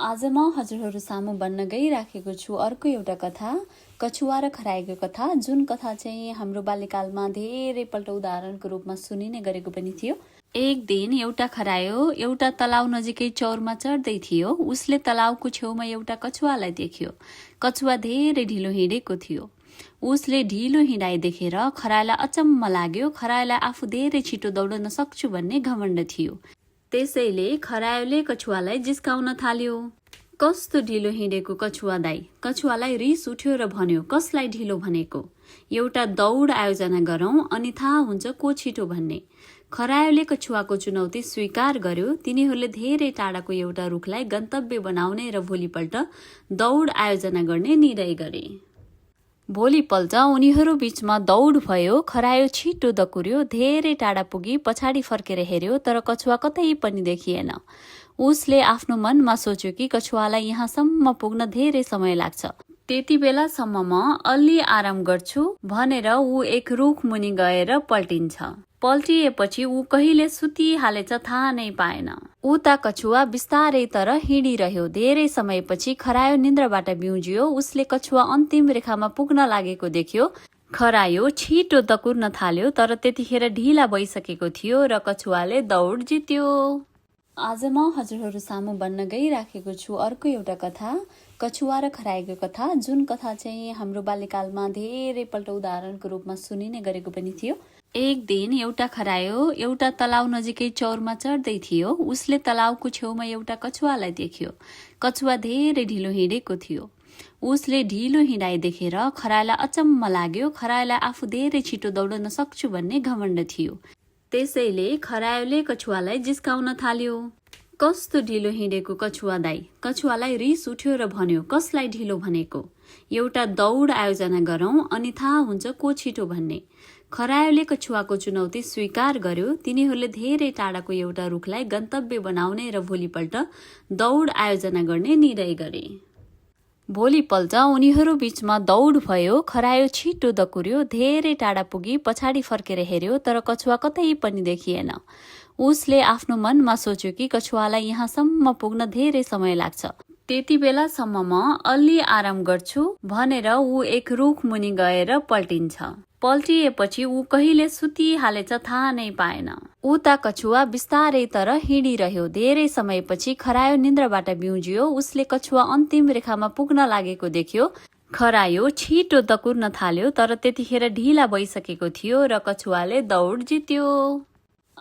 आज म हजुरहरू सामु भन्न गइराखेको छु अर्को एउटा कथा, कछुवा र खरायोको कथा, जुन कथा चाहिँ हाम्रो बाल्यकालमा धेरैपल्ट उदाहरणको रूपमा सुनिने गरेको पनि थियो। एक दिन एउटा खरायो एउटा तलाउ नजिकै चौरमा चढ्दै थियो। उसले तलाउको छेउमा एउटा कछुवालाई देख्यो। कछुवा धेरै ढिलो हिँडेको थियो। उसले ढिलो हिँडाइ देखेर खरायोलाई अचम्म लाग्यो। खरायोलाई आफू धेरै छिटो दौडन सक्छु भन्ने घमण्ड थियो। त्यसैले खरायोले कछुवालाई जिस्काउन थाल्यो। कस्तो ढिलो हिँडेको कछुवा दाइ। कछुवालाई रिस उठ्यो र भन्यो, कसलाई ढिलो भनेको? एउटा दौड आयोजना गरौं अनि थाहा हुन्छ को छिटो भन्ने। खरायोले कछुवाको चुनौती स्वीकार गर्यो। तिनीहरूले धेरै टाढाको एउटा रुखलाई गन्तव्य बनाउने र भोलिपल्ट दौड आयोजना गर्ने निर्णय गरे। भोलिपल्ट उनीहरू बीचमा दौड भयो। खरायो छिटो दकुर्यो। धेरै टाढा पुगी पछाडि फर्केर हेर्यो तर कछुवा कतै पनि देखिएन। उसले आफ्नो मनमा सोच्यो कि कछुवालाई यहाँसम्म पुग्न धेरै समय लाग्छ। त्यति बेलासम्म म अलि आराम गर्छु भनेर ऊ एक रुख मुनि गएर पल्टिन्छ। पल्टिएपछि ऊ कहिले सुतिहालेछ थाहा नै पाएन। उता कछुवा बिस्तारै तर हिँडिरह्यो। धेरै समयपछि खरायो निन्द्राबाट बिउजियो। उसले कछुवा अन्तिम रेखामा पुग्न लागेको देख्यो। खरायो छिटो दकुर्न थाल्यो तर त्यतिखेर ढिला भइसकेको थियो र कछुवाले दौड जित्यो। आज म हजुरहरू सामु भन्न गइराखेको छु अर्को एउटा कथा, कछुवा र खरायोको कथा, जुन कथा चाहिँ हाम्रो बाल्यकालमा धेरैपल्ट उदाहरणको रूपमा सुनिने गरेको पनि थियो। एक दिन एउटा खरायो एउटा तलाउ नजिकै चौरमा चढ्दै थियो। उसले तलाउको छेउमा एउटा कछुवालाई देख्यो। कछुवा धेरै ढिलो हिँडेको थियो। उसले ढिलो हिँडाइ देखेर खरायोलाई अचम्म लाग्यो। खरायोलाई आफू धेरै छिटो दौडन सक्छु भन्ने घमण्ड थियो। त्यसैले खरायोले कछुवालाई जिस्काउन थाल्यो। कस्तो ढिलो हिँडेको कछुवा दाइ। कछुवालाई रिस उठ्यो र भन्यो, कसलाई ढिलो भनेको? एउटा दौड आयोजना गरौं अनि थाहा हुन्छ को छिटो भन्ने। खरायोले कछुवाको चुनौती स्वीकार गर्यो। तिनीहरूले धेरै टाढाको एउटा रुखलाई गन्तव्य बनाउने र भोलिपल्ट दौड आयोजना गर्ने निर्णय गरे। भोलिपल्ट उनीहरू बीचमा दौड भयो। खरायो छिटो दकुर्यो। धेरै टाढा पुगी पछाडि फर्केर हेर्यो तर कछुवा कतै पनि देखिएन। उसले आफ्नो मनमा सोच्यो कि कछुवालाई यहाँसम्म पुग्न धेरै समय लाग्छ। त्यति बेलासम्म म अलि आराम गर्छु भनेर ऊ एक रुख मुनि गएर पल्टिन्छ। पल्टिएपछि ऊ कहिले सुतिहालेछ थाहा नै पाएन। उता कछुवा बिस्तारै तर हिँडिरह्यो। धेरै समयपछि खरायो निन्द्राबाट बिउजियो। उसले कछुवा अन्तिम रेखामा पुग्न लागेको देख्यो। खरायो छिटो दकुर्न थाल्यो तर त्यतिखेर ढिला भइसकेको थियो र कछुवाले दौड जित्यो।